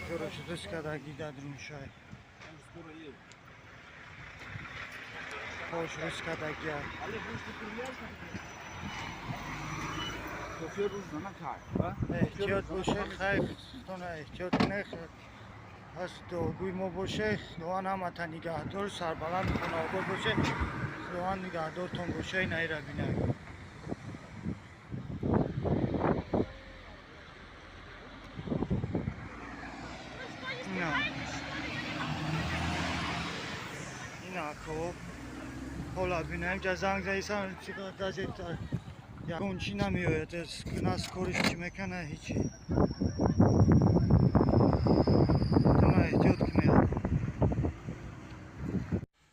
Короче, дӯст кардаги дадруншай. Хош рӯз кардагия. Эҳтиёт боше, хайр, худтона эҳтиёт кунед. Пас дуогӯи мо боше. Худованд ҳамата нигаҳдор, сарбаланд, хонаобод боше. Худованд нигаҳдортон боше. Наира бинак. Ина ҳола бинем, ҷа занг заисан, даже ягон чӣ намеояд, на скориш чӣ мекана, ҳичи.